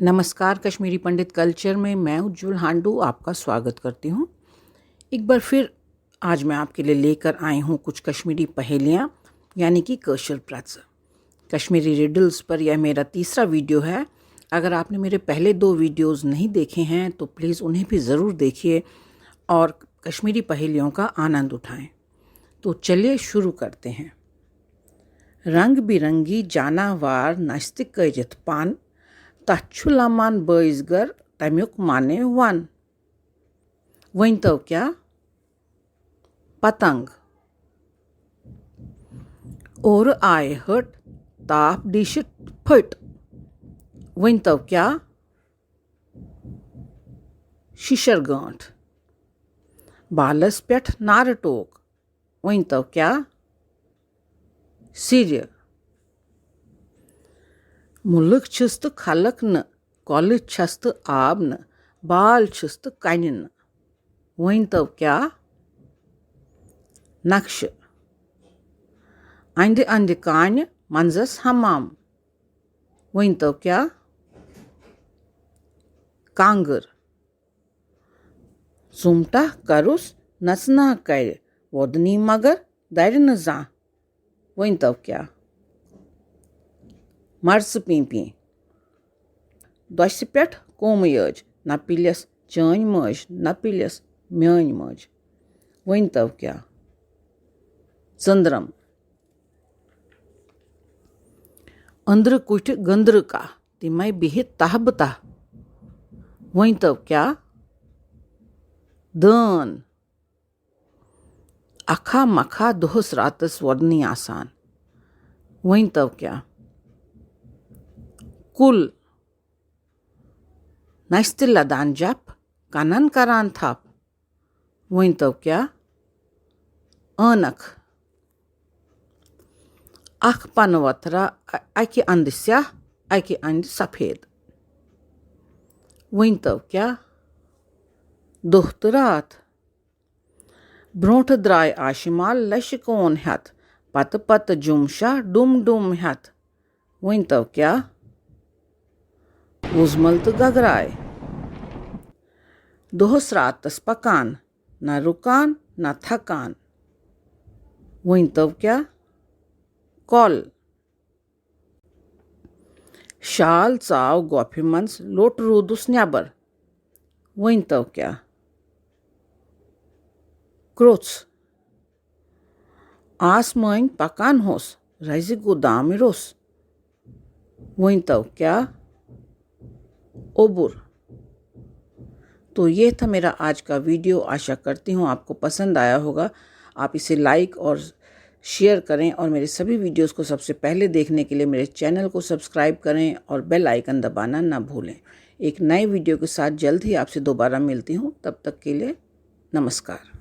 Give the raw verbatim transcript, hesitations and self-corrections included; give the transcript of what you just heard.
नमस्कार, कश्मीरी पंडित कल्चर में मैं उज्जवल हांडू आपका स्वागत करती हूँ। एक बार फिर आज मैं आपके लिए लेकर आई हूँ कुछ कश्मीरी पहेलियाँ, यानी कि कशर प्रच। कश्मीरी रिडल्स पर यह मेरा तीसरा वीडियो है। अगर आपने मेरे पहले दो वीडियोस नहीं देखे हैं तो प्लीज़ उन्हें भी ज़रूर देखिए और कश्मीरी पहेलियों का आनंद उठाएं। तो चलिए शुरू करते हैं। रंग बिरंगी जानवर नस्तिक करित पान, तच्छु लमान बैजगर तमियुक माने वन। वन तो क्या? पतंग। और आए हट, ताप डिशट फट। वन तो क्या? शिशर गांठ। बालस पेठ नार टोक। वन तो क्या? सिर। मुल्क छुस्त खलक न, कल छस्त आब न, बाल छुस्त कन न। वन तो क्या? नक्श। अंद अंद कान, मंजस हमाम। वन तो क्या? कांगर। ژوٗنٛٹھا کَرُس نَژناہ کَرِ وۄدنی مگر دَرِ نہٕ زانٛہہ۔ ؤنۍ تو کیٛاہ؟ مَرژٕ پیٖنٛپی۔ دۄسہِ پٮ۪ٹھ قومٕے أج، نہ پِلٮ۪س چٲنۍ مٲج، نہ پِلٮ۪س میٛٲنۍ مٲج۔ ؤنۍ تو کیٛاہ؟ ژٔنٛدرَم۔ أنٛدرٕ کُٹھِ گٔنٛدرٕ کاہ، تِمے بِہِتھ تاہ بہٕ تاہ۔ ؤنۍ تو کیٛاہ؟ دٲن۔ اکھا مکھا دۄہس راتس وۄدنٕے آسان۔ ؤنۍ تو کیٛاہ؟ کُل۔ نستہِ لدان جپ، کنن کران تھپھ۔ ؤنۍ تو کیٛاہ؟ عٲنکھ۔ اکھ پنہٕ وتھرا، ا-، اکہِ اندٕ سیاہ، اکہِ اندٕ سفید۔ ؤنۍ تو کیٛاہ؟ دۄہ تہٕ راتھ۔ برونٛٹھ درٛاے آشہِ مال لَشہِ کون ہٮ۪تھ، پتہٕ پتہٕ جُم شاہ ڈُم ڈُم ہٮ۪تھ۔ ؤنۍ تو کیٛاہ؟ وُزمل تہٕ گگراے۔ دۄہس راتس پکان، نہ رُکان، نہ تھکان۔ ؤنۍ تو کیٛاہ؟ کۄل۔ شال ژاو گۄپھِ منٛز، لوٚٹ روٗدُس نٮ۪بر۔ ؤنۍ تو کیٛاہ؟ کرٛوٚژھ۔ آسمٲنۍ پکان ہوس، رزِ گوٚو دامہِ روٚس۔ ؤنۍ تو کیٛاہ؟ اوٚبُر۔ تو یہ تھا میرا آج کا ویڈیو۔ آشا کرتی ہوں آپ کو پسند آیا ہوگا۔ آپ اسے لائک اور شیئر کریں اور میرے سبھی ویڈیوز کو سب سے پہلے دیکھنے کے لیے میرے چینل کو سبسکرائب کریں اور بیل آئیکن دبانا نہ بھولیں۔ ایک نئے ویڈیو کے ساتھ جلد ہی آپ سے دوبارہ ملتی ہوں۔ تب تک کے لیے نمسکار۔